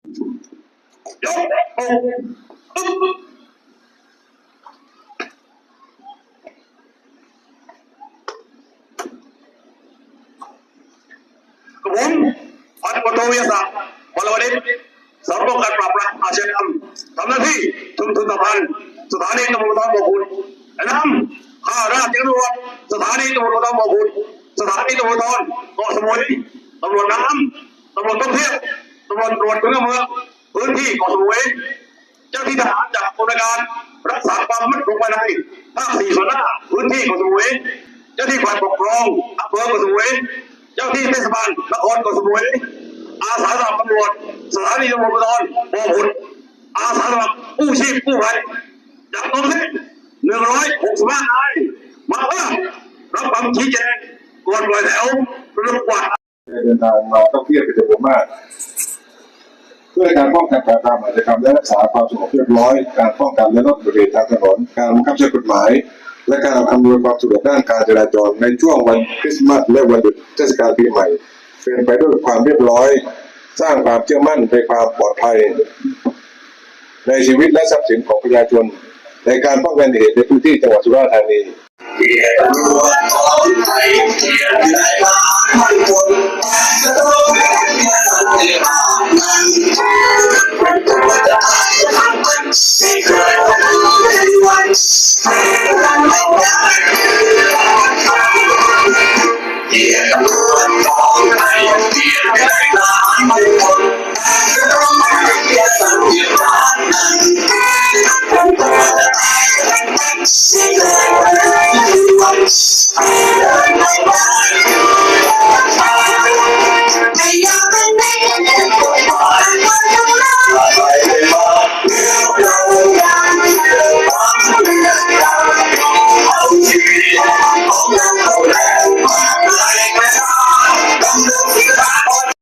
ຍົກອົກ ປຶບ ກັບຜົມ ພັນຕຳຫຼວດໂທ ວິທະຍາສັກ ວໍລະວະນິດ ສາວປ້ອງກັນປາບປາມອາຊຍາກັມ ທຳໜ້າທີ່ຊຸມຊົນສຳພັນ ສະຖານີຕຳຫຼວດພູທອນບໍ່ຂຸດ ແລະ ນຳຂ້າລາຊະການຕຳຫຼວດ ສະຖານີຕຳຫຼວດພູທອນບໍ່ຂຸດ ສະຖານີຕຳຫຼວດພູທອນເກາະສະໝຸຍ ຕຳຫຼວດນ້ຳ ຕຳຫຼວດທ່ອງທ່ຽວ ຕຳຫຼວດຕຳຫຼວດຄົນເມືອງ ພື້ນທີ່ເກາະສະໝຸຍ ເຈົ້າໜ້າທີ່ທະຫານຈາກກອງບັນຊາການລັກສາຄວາມໝັ້ນຄົງພາຍໃນ ພາກສີ່ສ່ວນໜ້າ ພື້ນທີ່ເກາະສະໝຸຍ ເຈົ້າໜ້າທີ່ຝ່າຍປົກຄອງອຳເພີເກາະສະໝຸຍ ເຈົ້າໜ້າທີ່ເທດສະບານນະຄອນເກາະສະໝຸຍ ອາສາສະໝັກຕຳຫຼວດ ສະຖານີຕຳຫຼວດພູທອນບໍ່ຂຸດ ອາສາສະໝັກກູ້ຊີບກູ້ໄພ ຈຳນວນທັງສິ້ນໜຶ່ງຮ້ອຍຫົກສິບຫ້ານາຍ ມາເພື່ອຮັບຄຳຊີ້ແຈງກ່ອນປ່ອຍແຖວ ລະດົບກວາດ ໄດ້ເດີນທາງມາທ່ອງທ່ຽວເປັນຈຳນວນມາກ ເພື່ອການປ້ອງກັນປາບປາມອາຊຍາກັມ ແລະ ຮັກສາຄວາມສະຫງົບຮຽບຮ້ອຍ, ການປ້ອງກັນ ແລະ ລະງັບອຸບັດຕິເຫດທາງຖະໜົນ, ການບັງຄັບໃຊ້ກົດໝາຍ ແລະ ການອຳນວຍຄວາມສະດວກດ້ານການຈະລາຈອນໃນຊ່ວງວັນຄຣິສຕະມັດ ແລະ ວັນຢຸດເທດສະການປີໃໝ່ ເປັນໄປດ້ວຍຄວາມຮຽບຮ້ອຍ, ສ້າງຄວາມເຊື່ອໝັ້ນໃນຄວາມປອດໄພໃນຊີວິດ ແລະ ຊັບສິນຂອງປະຊາຊົນ, ໃນການປ້ອງກັນເຫດໃນພື້ນທີ່ຈັງຫວັດສຸລາທານີ. ເກຍດຕຳຫຼວດຂອງໄທ ກຽດທີ່ໄດ້ມາພັນຄົນ ແຕ່ກະຕ້ອງເປັນເພື່ອສັນຕິພາບນັ້ນ ມັນກໍບໍ່ຈະຕາຍທັງເບິດ ຊິເຄີຍ